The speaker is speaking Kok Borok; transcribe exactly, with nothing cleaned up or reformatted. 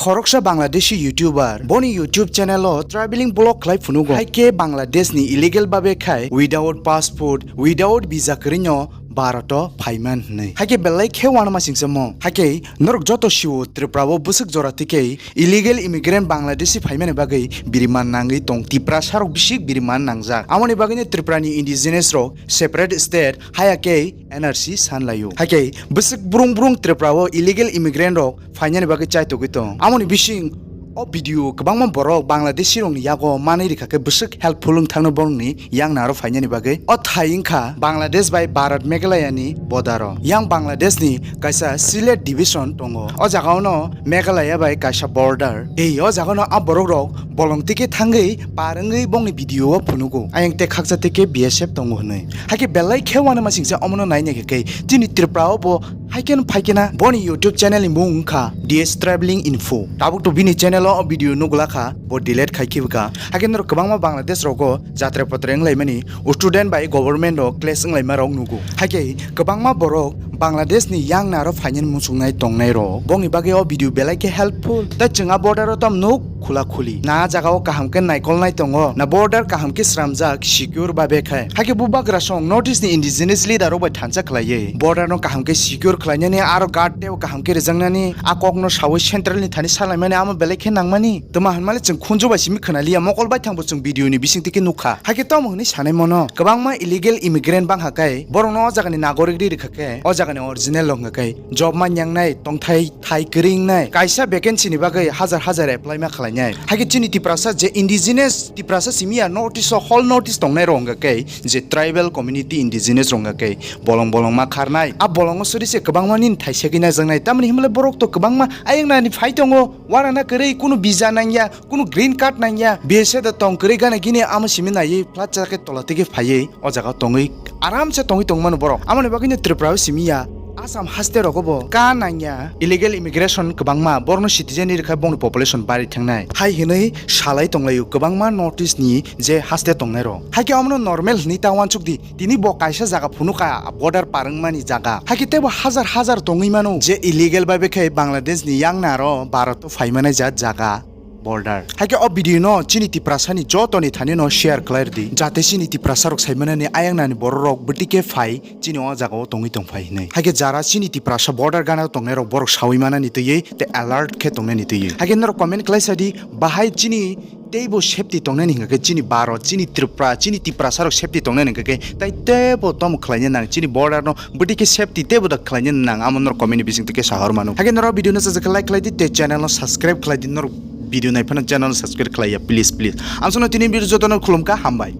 Khoroksa Bangladeshi YouTuber boni YouTube channel o traveling vlog khlai phunugo. Hai khe Bangladesh ni illegal babe khai without passport, without visa kwrwino Bharat o phaiman hwnwi. Hai khe belai khe uanama singsa mo. Hai khe norok joto siwo Tripura o bwswk jora tikhe illegal immigrant Bangladeshi phaimani bagwi biriman nangwi tong Tiprasa rok bisik biriman nangjak. Amoni bagwino Tripura ni indigenous rok separate state haya khe N R C sanlaio. Hai khe bwswk brung brung Tripura o illegal immigrant rok phainani bagwi chaitogwi tong. Amoni bising o video kwbangma borok Bangladeshi rokni yago manwi rikha khe bwswk helpful wng thangno borokni yang naro phainani bagwi. O thai wngkha Bangladesh bai Bharat Meghalaya ni border o. Yang Bangladesh ni kaisa Sylhet division tongo. O jaga ono Meghalaya bai kaisa border. Ei o jaga no a borok rok bolong tike thangwi par wngwi bongni video o phunugo. Ayang te khaksa tike B S F tongo hwnwi. Hakhe belai khe uanama singsa omono naina khe khe chini Tripura o bo Haikhen phaikena boni YouTube channel ni mung wngkha D S Traveling Info. Tabuk to bini channel o video nugla kha, bo delete khai khibwkha. Haikhe norok kwbangma Bangladesh rogo jatre potre wnglaimani, student bai government o clash wnglaima rok nugo. Haikhe kwbangma borok Bangladesh ni yang naro phainani muchungnai tongnai rok. Bongni bagwi o video belai khe helpful. Tai chwng a border o tam nuk khula khuli. Na jaga o kaham khe naikol nai tongo, na border kaham khe sramjak secure ba bekhai. Haikhe bubagra song North East ni indigenous leader rok bai thansa khlaiwi border no kaham khe secure khlainani, aro guard tei kaham khe rwjaknani a kok no sawi central ni thani salaimani amo belai khe nangmani. Twma hwnmale chwng khunju bai simi khwnaliya, mokol bai thangbo chwng video ni bising tike nukha. Haikhe tamo hwnwi sanai mono kwbangma illegal immigrant bangkha khe borok no o jaga ni nagorik ri rikha khe o jaga ni original rok hwnkha khe job manyangnai, tongthai thai kwrwi wngnai, kaisa vacancy ni bagwi hajar hajar apply ma khlainai. Haikhe chini Tiprasa je indigenous Tiprasa simi ya, North East o whole North East tongnai rok hwnkha khe je tribal community indigenous rok hwnkha khe bolong bolong ma kharnai. A bolongo sori se kwbangma nini thai segwi najaknai. Tamoni himle borok to kwbangma ayang nani phai tongo, warana kwrwi kunu visa nangya, kunu green card nangya, B S F da tong kwrwi gana gini amo simi naiwi flat chakhe tola tike phaiwi o jaga tongwi aramse tongwi tongmano borok. Amoni bagwino Tripura o simi ya, Assam haste rogo bo ka nangya illegal immigration kwbangma, borokno citizen ni rwkha bongni population bari thangnai hai hinwi salai tonglaio kwbangma North East ni je haste tongnai rok. Haikhe omono normal hinwi ta wansuk di, tini bo kaisa jaga phunukha border par wngmani jaga. Haikhe teibo hajar hajar tongwi mano je illegal bai bekhe Bangladesh ni yang naro Bharat o phaimanai jat jaga. Border. Haikhe o video no chini Tiprasa ni joto ni thani no share khlai rwdi, jate chini Tiprasa rok saimanani ayang nani borok rok bwtwi khe phai chini o jaga o tongwi tong phai hinwi. Haikhe jara chini Tiprasa border gana tongnai rok borok sawi manani twiwi tei alert khe tongnani twiwi. Haikhe norok comment khlai sadi, bahai chini teibo safety tongnani hingkha khe chini Bharat, chini Tripura, chini Tiprasa rok safety tongnani hingkha khe tai teibo tamo khlaina nang chini border no bwtwi khe safety teibo da khlaina nang amo norok comment ni bising twi khe sahor mano. Haikhe norok video no sajak khe like khlai di tei channel no subscribe khlai di norok. Video naiphano channel subscribe khlaiya, please, please. Ang sono tini video jotono khulumkha, hambai.